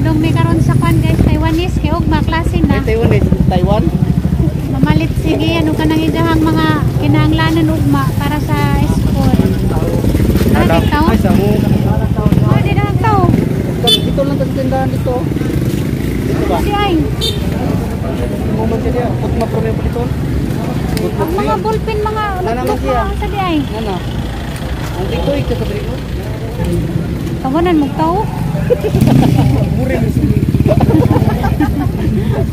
Padong mi karon sa kwan guys, Taiwanese kay ugma klase na. Ay, Taiwan eh. Taiwan? Mamalit sige ano ka nang idahang mga kinahanglanon ugma para sa school. Ano tao? Ay, sa mo. Oh, di na tao. Dito lang sa tindahan dito. Dito ba? Si ay. Mo man siya. Putma pro may paliton. Ang mga ballpen mga Nana man notebook siya. mga sa di ay. Nana. Ang dito ikaw sa dito. Tawanan mo tao. Muri mo sini.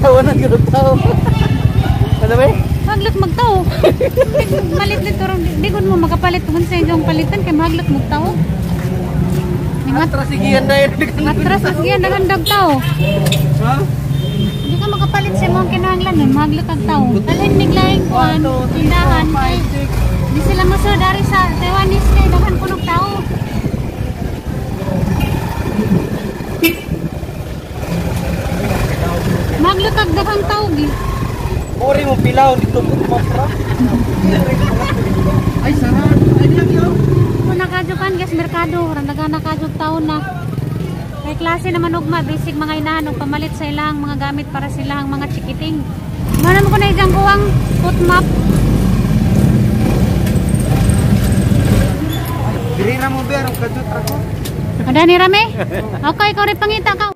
Tawanan ka ng tao. Ano ba? Haglot magtao. Malit nito ron. Di gud mo makapalit kung sa inyong palitan kay mahaglot magtao. Atras sige yan dahil. Atras sige yan daghan tao. Ha? Hindi ka makapalit sa imong kinahanglan mahaglot ang tao. Dalhin miglaing kuan, tindahan kay di sila masud dari sa Taiwanese kay daghan kunog tao. Maglutag daghang tao gi. Ori mo pilaw dito putma pro. Ay sarap. Ay lang yo. Kung nakajukan guys, merkado, rang daghan nakajug tao na. Kay klase naman ugma, basic mga inahan og pamalit sa ilang mga gamit para sa ilang mga chikiting. Mana mo ko na isang kuwang foot map. Diri ra mo ber ang kadjut ra ko. Ada ni rame? Okay, ikaw rin pangita ka.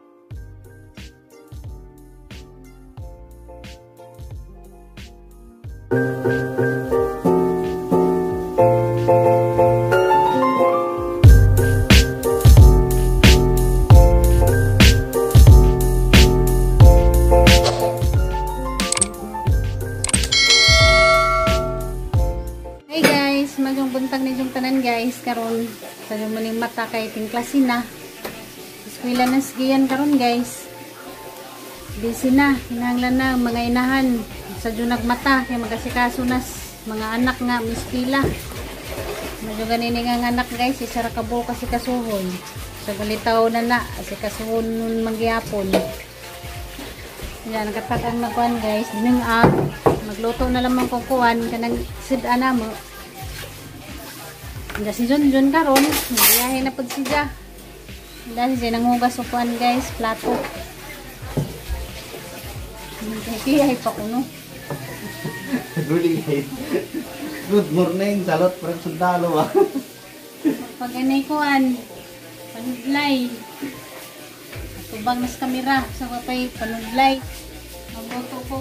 Hey guys, magyong buntag ninyong tanan guys karon sa mo ning mata kay ting klase na. Eskwela na sigiyan karon guys. Busy na, kinahanglan na mga inahan sa junag mata kay magasikaso na mga anak nga miskila. Medyo ganini nga anak guys, isa ra ka buok kasi kasuhon. Sa galitaw na na, kasi kasuhon nun mangyapon. Yan, nakatakang na kuan guys, dining up. Magluto na lamang kong kuan kanang sid-ana mo. Hindi si John John karon, biyahe na pud siya. Dahil siya nanghugas og kuan guys, plato. Kaya pa kuno. Guli guys. Good morning, salot parang sundalo ah. Pag anay kuan, panudlay. Tubang nas kamera sa kapay panudlay. Magluto ko.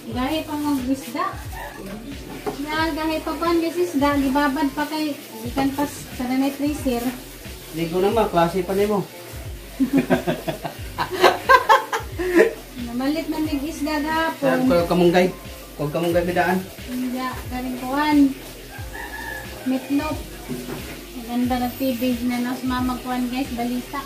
Gahi pa mag isda. Ya, gahi pa pan guys isda, gibabad pa kay gikan pas sa nanay freezer. Ligo na ma, klase pa nimo. Namalit man mig isda Sarap gahapon. ko kamunggay. Kog kamunggay bidaan. Hindi, galing kuan. Meatloaf. Maganda ng TV na nas mama kuan guys, balita.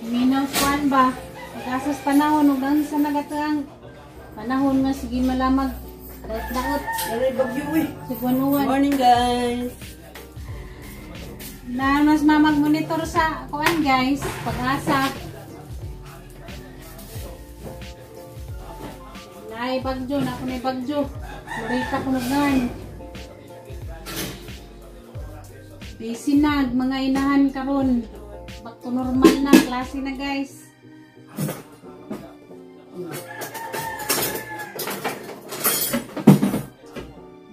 Minaw kuan ba? Pag-asas panahon ug ang sa nagatuang panahon nga sige malamag daot-daot Nanay bagyo eh. Siguanuan. Morning guys. Na mas mamag monitor sa kuan guys, pag-asa. Nay bagyo, na ako nay bagyo. Lorita ko nagnan. Busy na mga inahan karon. Back to normal na, klase na guys.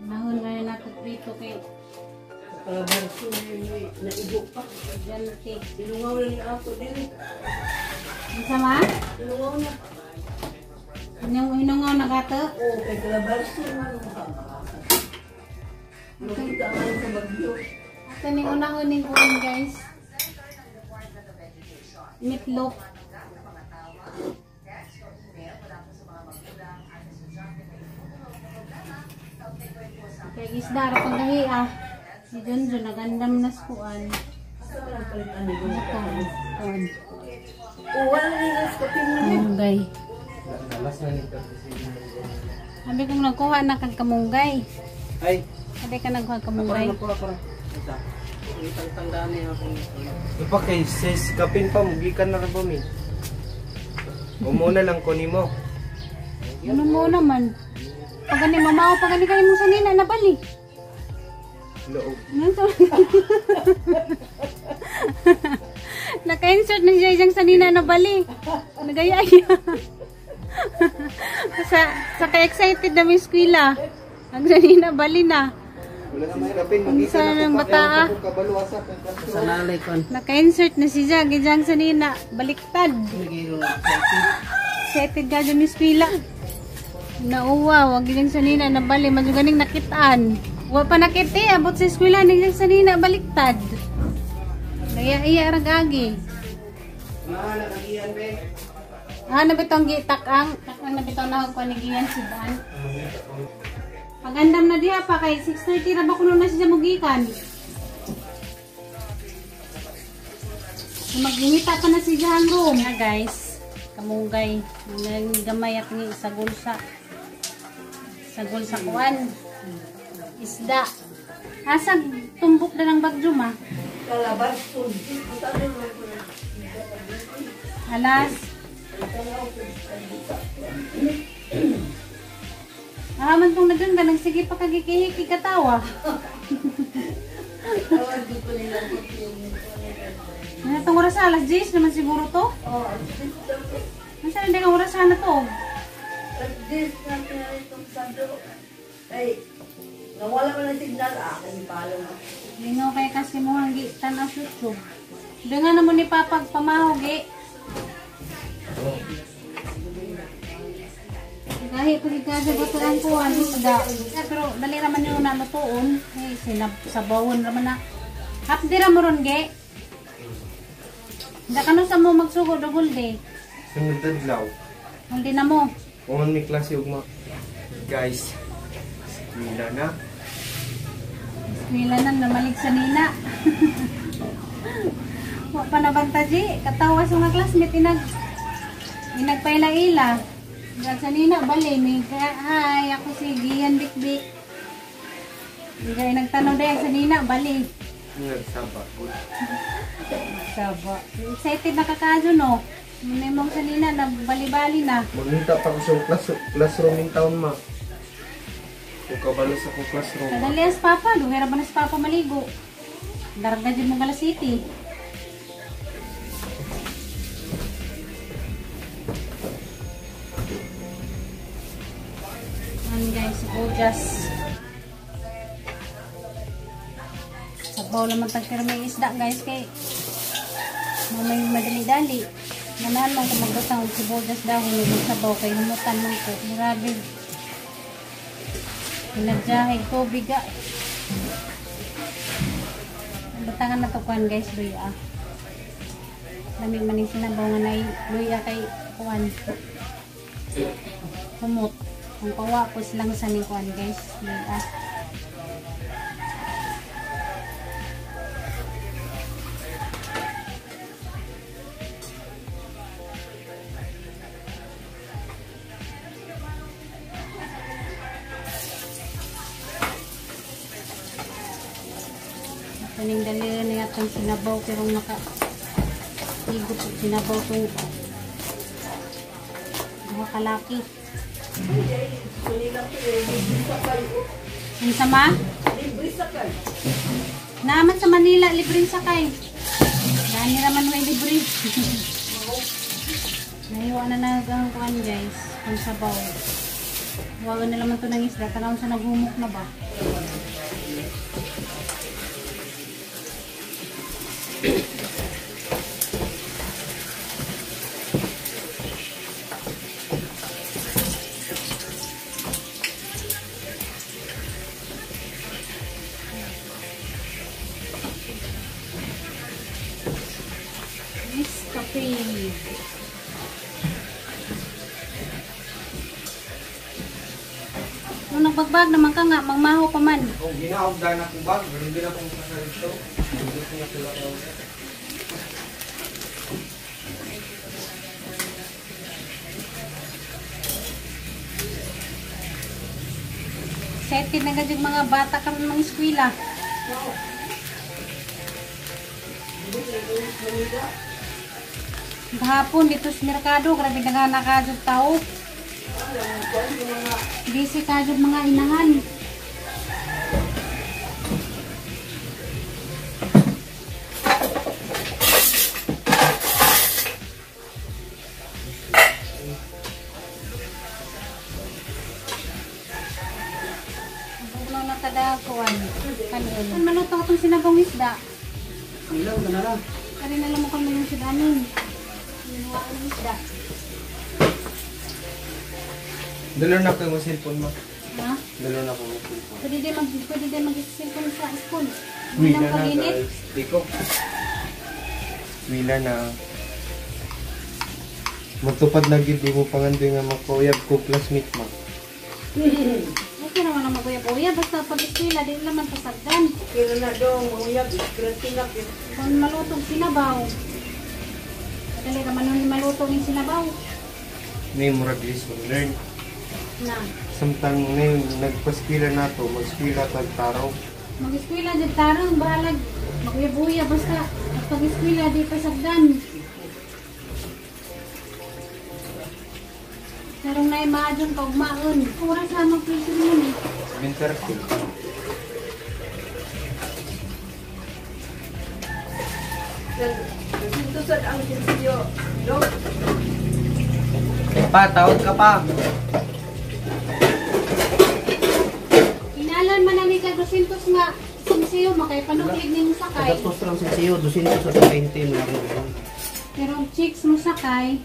Nahon ngayon natin dito kay Kalabarso naigo pa. Diyan kay Ilungaw na ni ato dili. Unsa ma? Ilungaw na. Hinungaw na gato? Oo, kay kalabarso man. Nakita man sa bagyo. Ito ning unahon ning kuan guys. Meatloaf. Kay isda ra pang gahi ah. Si John John nagandam na sa kuan. Ito, kuan. Oh, wala ni nas kapin mo. Kamunggay. Sabi kong nagkuha na kag kamunggay. Ay, Sabi ka nagkuha kamunggay. ako ra, ako ra. Isa. Itang-tangdaan niya akong Ipa kay sis kapin pa mugikan na ra ba mi. Umuna lang ko nimo. Ano mo naman? Pag gani mamao, pag gani kayo mong sanina, nabali. Loob. Ano to? nabali. Nagaya-aya. Sa ka-excited na may eskwela. Ang sanina bali na. Wala na may rapin. Unsa ng bata, ah? Sa nalay kon. Naka-insert na si Jack. Gijang sanina. Baliktad. Excited ka dyan eskwela. Nauwa. Wag gijang sanina nabali. Madyo ganing nakitaan. Wa pa nakiti. Abot sa eskwela. Gijang sanina baliktad. Nagaya-iya ragagi. Mahala kagiyan be. Ah, nabitong gitakang. Takang nabitong na ako nigiyan si Dan. Pagandam na diha pa kay 6:30 ra ba kuno na siya mugikan. Magingita pa na siya ang room. Ha guys, kamugay nang gamay at ni sagol sa kuan. Isda. Asa tumbok na ng bagyo ma? Alas. Ah, man tong naganda nagsige pa kagikihiki katawa. Ano tong oras alas 10 naman siguro to? Oo. Masa hindi ka oras na to? Alas 10 na itong sando. Ay, nawala man ang signal ako ni palo na. Lingaw kay kasi mo ang gitan-aw YouTube. Dengan naman ni Papa pamahog eh. Gahi pag ikasagutuan ko ang isda. Pero dali raman yung nalutoon. Eh, sinabawon raman na. Hapdi ra mo ron, ge. Hindi ka sa mo magsugod o gulde. Sunod adlaw. Hindi na mo. Kung may klase ugma. Guys, eskwela na. Eskwela na, namalig sa nina. Wa pa na banta, G. Katawa sa mga classmate, inagpaila-ila. Dahil sa nina, bali, may hi, ako si Gian Bikbik. Hindi nagtanong dahil sa nina, bali. Nagsaba. Nagsaba. Excited na kakaso, no? May mong sa nina, nabali-bali na. Magmita pa ko siyang classroom in town, ma. Kung kabalo sa kong classroom. Kadali as papa, dugay ra ba na si papa maligo? Darga dyan mong Gala City. Ayan guys, gorgeous. Sabaw naman tag pero may isda guys kay mamay madali-dali. Manahan man ko magbutang og sibuyas dahon ug sabaw kay humutan man ko. Grabe. Nagjahe tubig ah. Butangan na to kuan guys, luya. Lami man ning sinabaw nga nay luya kay kuan. Humot. Ang kawa ko silang sa ning kuan guys, luya. Kaning dali na yatang sinabaw pero naka igot sinabaw tong duha ka laki. Unsa ma? Libre sakay. Naman sa Manila libre sakay. Gani ra man may libre. Nahiwa na nagang kuan guys, ang sabaw. Huwag na naman to ng isda, tanaw sa naghumok na ba? Kape. Nung nagbagbag naman ka nga, magmaho pa man. Oh, ginaog dahil akong bag, hindi na akong makarito. Hindi ko na sila kayo. Excited na gadyo mga bata karon mga eskwela. Gahapon dito sa merkado, grabe na nga nakajog tao. Busy kajog mga inahan. isda. Ilaw na lang. Kari na lang mo kami yung sudanin. Minuwaan ng isda. Dalo na ko yung cellphone mo. Ha? Dalo na ko yung cellphone. Pwede din mag-cellphone sa school. Wila Bilang na kaginit. guys. Di ko. Wila na. Magtupad na gid di mo pangandoy nga makuyab ko classmate mo. Okay naman ang maguyab-uyab. Basta pag-eskwela, di naman pasagdan. Kaya na dong, manguyab, iskrantin na. Kung malutong sinabaw. Madali naman nun maluto ng sinabaw. May murag lesson learn. Na. Samtang ngayon nagpaskwila na to, magskwila tag taraw. Mag-eskwela dyan tarong, bahalag. Maguyab-uyab, basta pag-eskwela, di pasagdan. Karong na imaadyon kaugmaon. Oras lamang pressure nun eh. 7:30. Nagsintusan ang sinsiyo. Dong, Pa, tawag ka pa. Inalan man na ni ka 200 nga sinsiyo, makaipanuklig ni mo sakay. Kagatos lang sa siyo, 220 mo lang. Pero ang chicks mo sakay,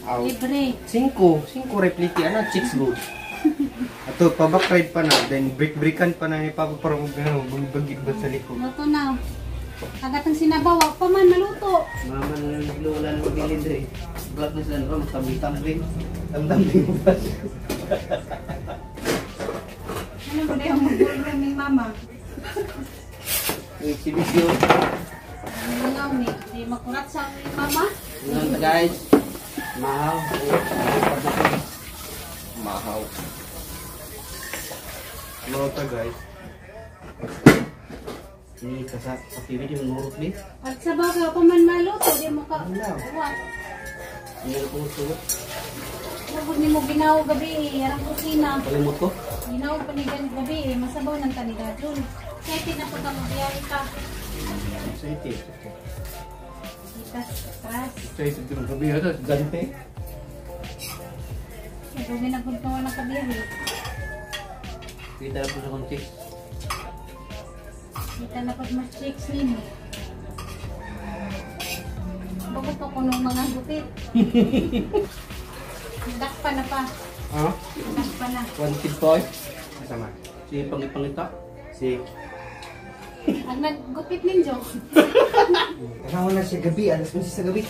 Out. libre. 5, 5 repliki ana chicks go. Ato pa-back ride pa na, then break-breakan pa na ni Papa para mag ano, bugbagid ba sa likod. Luto na. Agat ang sinabaw, wa pa man maluto. Mama na lang wala nang mabilin dre. Black na sila no, magtambi-tambi. Tambi mo ba? Ano ba yung mag ni mama? Exhibisyon. Ang ngaw ni, di makurat sa ni mama. Ngayon guys. Mahaw. Mahaw. Mga ta guys. Ni kasa kapiwi di murot ni. At sa baga, pa man maluto, di mo ka... Wa. Hindi na ko sugot. Tugod ni mo ginaw gabi eh, arang kusina. Kalimot ko. Ginaw pa ni gabi eh, masabaw ng tanigadyon. Excited na pagka mabiyahe ka. Excited. Kita, stress. Excited ko ng gabi ito. Gante. Gabi na kung wala ka biyahe. Kita na po sa konti. Kita na pag mas chicks nimo. Bakit ko nung mga gupit? Dakpa na pa. Ha? Dakpa na. One kid boy. Kasama. Si pangipangita. Si Ang naggupit ninyo. Tanaw na siya gabi, alas 11 sa gabi.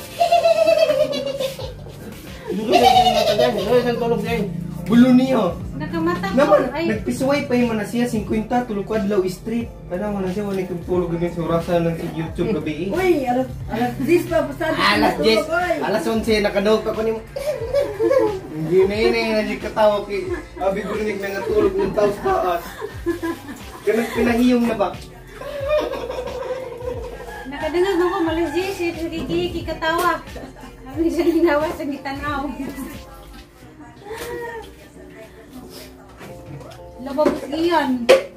Tulog din. Bulo niyo. Nakamata ko. Naman, Ay, nagpisuway pa yung na siya, 50, tulog ko adlaw street. Tanaw na siya, wala tulog gabi sa orasan ng si YouTube gabi eh. uy, alas 10 pa, pasado. Alas 10, alas 11, nakadog ako ni mo. Hindi na yun eh, hindi katawa kay Abi Gurinig na natulog ng tao sa taas. Ganun pinahiyong na ba? nakadungag ako, malas 10, nagigigi katawa. Sabi siya ginawa sa gitanaw. Lababos giyon.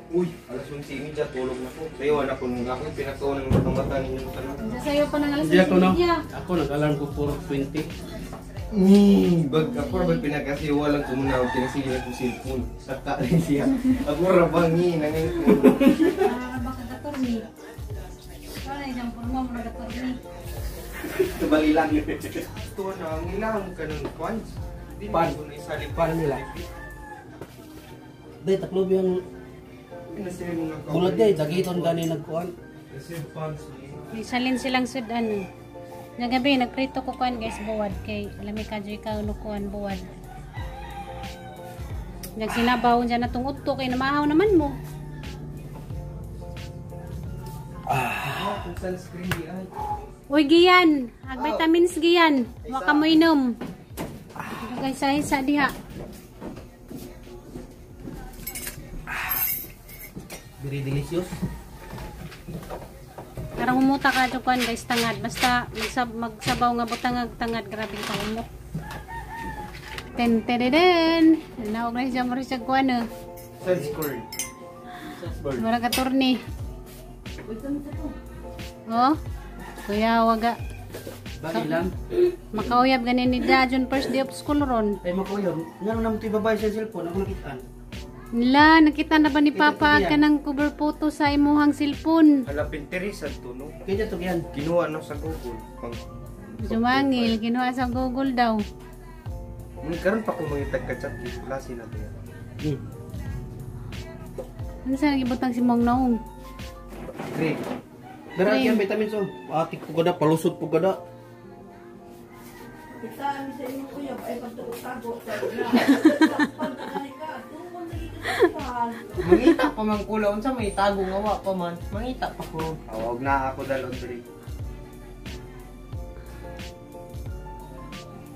Uy, alas 11:30, tulog na ko. Sayo, anak ko nung ako, pinakaw ng mata ninyong tanong. Sa'yo pa ng alas Hindi ako no. 11:30. Ako nag-alarm ko 4:20. Bag ako ra ba pinagkasi walang kumuna og kinasige na kong cellphone. Saka rin siya. Ako ra bang ni nangin ko. Ah, baka gatorni. Wala isang forma mo na gatorni. Kabali lang. Ito na ang ilang kanang funds. Di Pan. ko na isali Pan nila. Day taklob yung Pinasili mo na bulad day dagiton gani nagkuan. Kasi funds ni. May salin silang sudan. Nagabi, nagprito ko kuan guys buwad kay lami ka joy ka kuan buwad. Nagsinabaw dyan na tong utto kay namahaw naman mo. Ah, kung sunscreen di ay. Uy giyan, ag vitamins giyan. Wa ka mo inom. Guys, sa isa diha. Very delicious. Karang humuta ka to kuan guys tangad basta magsabaw nga butangag tangad grabe ka humot. Ten ten. Naog na siya mo siya kuan eh. Sunscreen. Mura ka turni. Oh. Kuya waga Bali lang. makauyab ganin ni Dajon first day of school ron. Ay makuyon. Ngano naman to ibabay sa cellphone ako nakitaan. La, nakita na ba ni Papa ka ng cover photo sa imuhang cellphone? Hala, Pinterest to, no? Kaya to yan. Kinuha no sa Google. Pang Sumangil, kinuha sa Google daw. Karon pa ko mangitag ka chat klase na ba yan? Ano sa nagibutang si Mong Naong? Green. Dara yan vitamins oh. Atik po gada, palusot po gada. Kita kami sa imong uyab ay pagtuo-tago. Pagkakali ka, tuon lagi ka sa kuhan. Mangita pa man kula unsa may tago nga wa pa man. Mangita pa ko. Awag na ako dalon diri.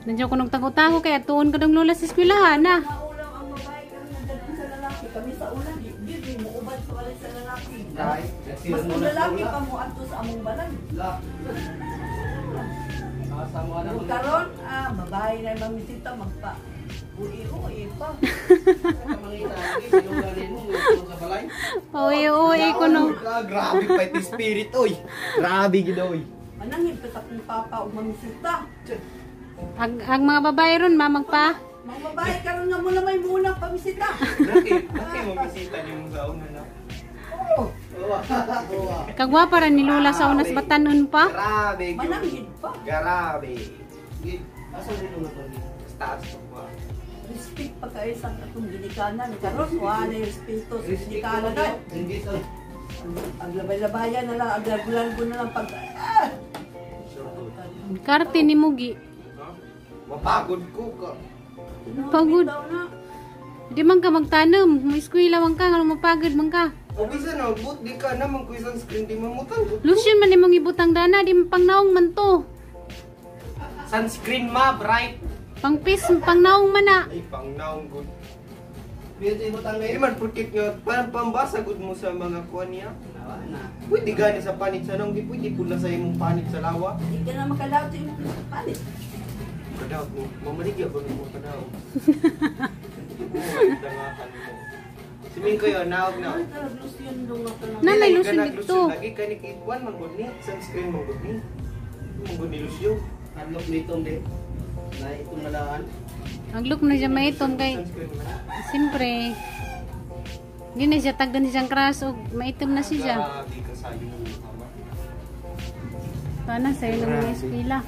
Nandiyan ko nung tago-tago kaya tuon ka ng lola sa eskwelahan na. Maulam ang babae kami nagdadaan sa lalaki. Kami sa ulan, di mo ubad sa walay sa lalaki. Mas kung lalaki pa mo adto sa among balay. La. Kasama na Kung karon, babae na yung mamisita, magpa. Ui-ui pa. Mangita lagi sinungaling mo mo sa balay. Pauwi-uwi ko no. Grabe pa iti spirit oy. Grabe gid oy. Manangib pa sa kong papa o mamisita. Ang mga babae ron, mamagpa. Mga babae karon nga mo na may munang pamisita. Dati mo bisita nimo sa una na. Oo, Kagwapa ra ni Lola sa unas batanon pa. Grabe gyud. mananghid pa. Grabe. Asa dito na to? Taas pa. Respect pa kayo sa atong ginikanan. Karon wala yung respeto sa ginikanan. Ay, Hindi sa ang labay-labayan na lang, ang largo-largo na lang pag... Ah! Karte ni Mugi. Mapagod ko ka. Pagod. Bitaw na. Di man ka magtanom. May eskwela man ka, nga mapagod man ka. O bisa na but di ka na man ko sunscreen di mamutang. Lotion man imong ibutang dana, di man pangnaong man to. Sunscreen ma bright. Pang pis, pangnaong man na. Ay pangnaong good. Pwede mo tangay. Di man porkit nga parang pambasa gud mo sa mga kuan niya. Awa na. Pwede gani sa panit sa nong, di pwede pud na sa imong panit sa lawa. Hindi ka na makalaot sa imong palit. Kadaw mo, mamaligya ba mo kadaw? Simin ko yun, naog na. Ay, talagang lotion dong nga pala. Na, may lotion Ganag dito. Lagi kani kikuan man gud ni, sunscreen man gud ni. Man gud ni lotion. Hadlok nito hindi. Na itong nalaan. Ang look na siya maitom kay Sunscreen man. siyempre hindi na siya tagdan siyang crush og maitom na siya. Grabe ka sayo, mama. Pana sa ng mga eskwela.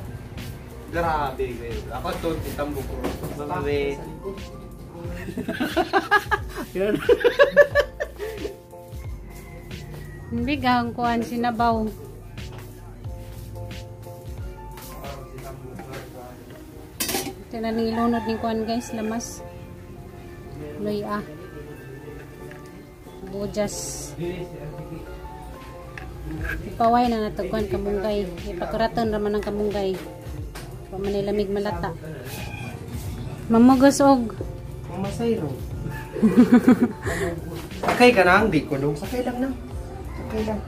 Grabe kayo. Ako to, titambo ko. Grabe. Hindi gahang kuan sinabaw. Ito na nilunod ni kuan guys, lamas. Luya. Bujas. Ipaway na nato kuan kamunggay. Ipakuraton raman ang kamunggay. Pa manilamig malata. Mamugos og Mamasay ro. Sakay ka na, hindi ko dong. Sakay lang na. Sakay lang.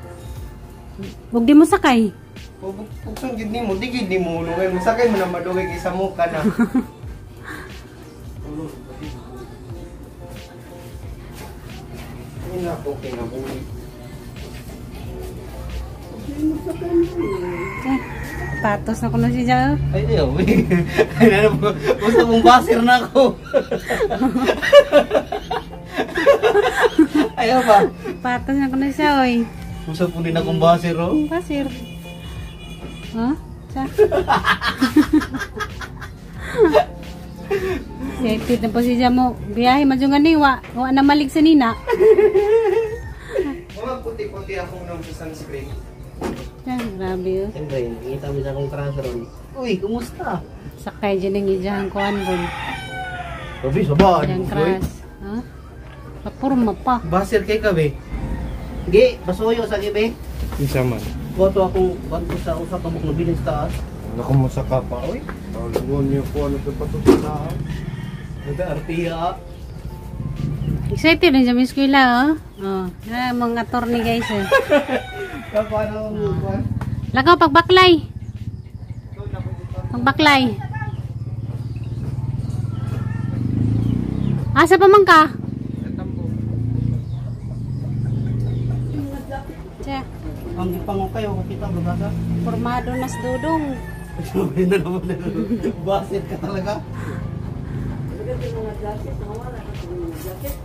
Ug di mo sakay. Pugsan gid nimo, di gid nimo ulungay mo. Sakay mo na madugay kaysa mo ka na. Hindi na ako kinabuli. Eh, patos na kuno siya. Ay, ayaw. Ay, ano po? Gusto mong basir na ako. Ayaw ba? Patos na kuno siya oy. Gusto po din akong basir, oh. Pasir. Ha? Sa. Excited na po siya mo. Biyahe man yung gani, wa na malig sa nina. Mga puti-puti ako nung sa sunscreen. Yan, grabe oh. Siyempre, nakita mo siya akong crush ron. Uy, kumusta? Sakay dyan ang ijahang kuan bon. Sabi, sabaan. Yang crush. Ha? Papurma pa. Basir kay ka be. Gi, basuyo sa gibi. Isa man. Boto akong banto sa usa ka buk nabilin sa taas. Naku mo sa kapa, oy. Tawagon niyo po ano pa to sa taas. Nada artiya. Excited na siya may eskwela oh. Oh, na mga attorney guys eh. Kapa na akong Lakaw pagbaklay. Pagbaklay. Asa pa man ka? Siya, Ang gipango kayo, kakita babasa. formado nas dudong. Sabi na naman na. Basit ka talaga. Talagang yung mga jacket, nawala na yung mga jacket.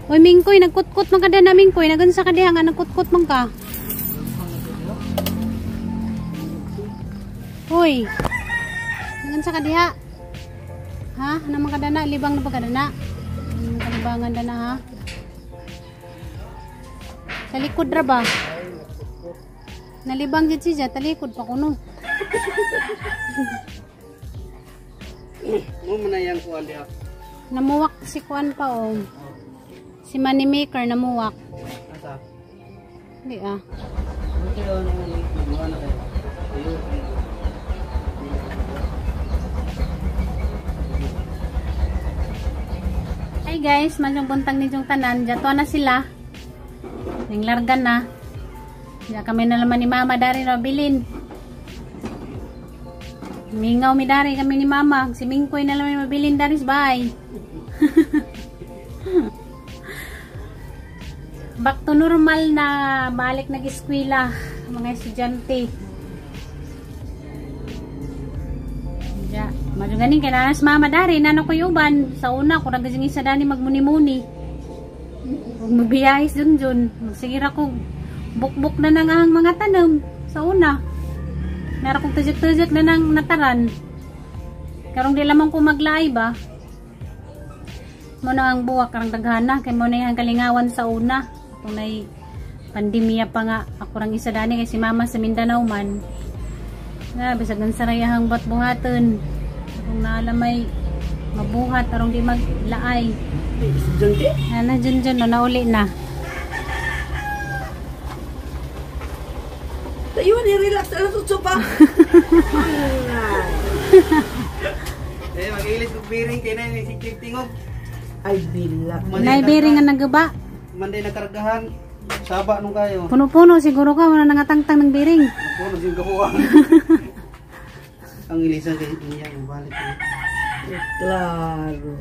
Oy Mingkoy, nagkutkot man ka na Mingkoy, nagunsa ka diha nga nagkutkot man ka. Hoy. Nagunsa ka diha? Ha? Ano man ka dana? Libang na ba ka dana? Kalibangan dana ha? Talikod ra ba? Nalibang jud siya, talikod pa kuno. Mo man na yang kuan diha. Namuwak si kuan pa oh. Si Moneymaker namuwak. Asa? Hindi ah. Hi guys, malyong buntag ninyong tanan. Jato na sila. Nanglargan na. Ya kami na naman ni Mama dari na bilin. Mingaw mi dari kami ni Mama. Si Mingkoy na lang may mabilin dari sa bahay. Back to normal na, balik nag-eskwela mga estudyante. Ja, madyo ganing kay nanas Mama dari nano ko yuban sa una ko ragising isa dani magmuni-muni. Ug magbiyahis dun dun. Magsigira ko bukbuk na nang ang mga tanom sa una. Nara kong tujik-tujik na nang nataran. Karong di lamang ko maglaay ba. Mo na ang buwak karang daghana kay mo na ang kalingawan sa una. Kung nay pandemya pa nga ako rang isa dani kay si Mama sa Mindanao man. Na bisag ang sarayahang bat buhaton. Kung naalamay mabuhat arong di maglaay. Estudyante? Ana dyan dyan no, nauli na. Ayun, i-relax. Alas 8 pa. Eh, mag-ilis kog biring kay nay si Chief Tingog. Ay, bilak. Nay biring nga nagaba. Manday nakargahan. Saba nung kayo. Puno-puno siguro ka wala nangatangtang ng biring. Puno sing kabuang. Ang ilisan kay niya yung balik. Klaro.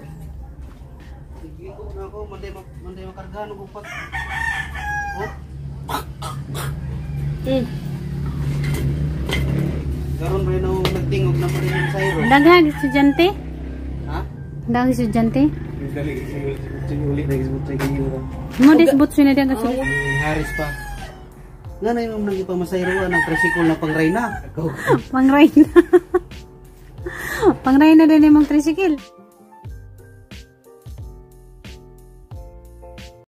Sige ko na ako manday makargahan og upat. Oh. Karon rin ako nagtingog na pa rin yung sayro. Daghang estudyante? Ha? Daghang estudyante? Dali, uli na isbutsoy kanina. Mo des butsoy na diyan kasi. Haris pa. Nga na yung nang ipamasayroan ang tricycle na pangrayna. Pangrayna. Pangrayna din imong tricycle.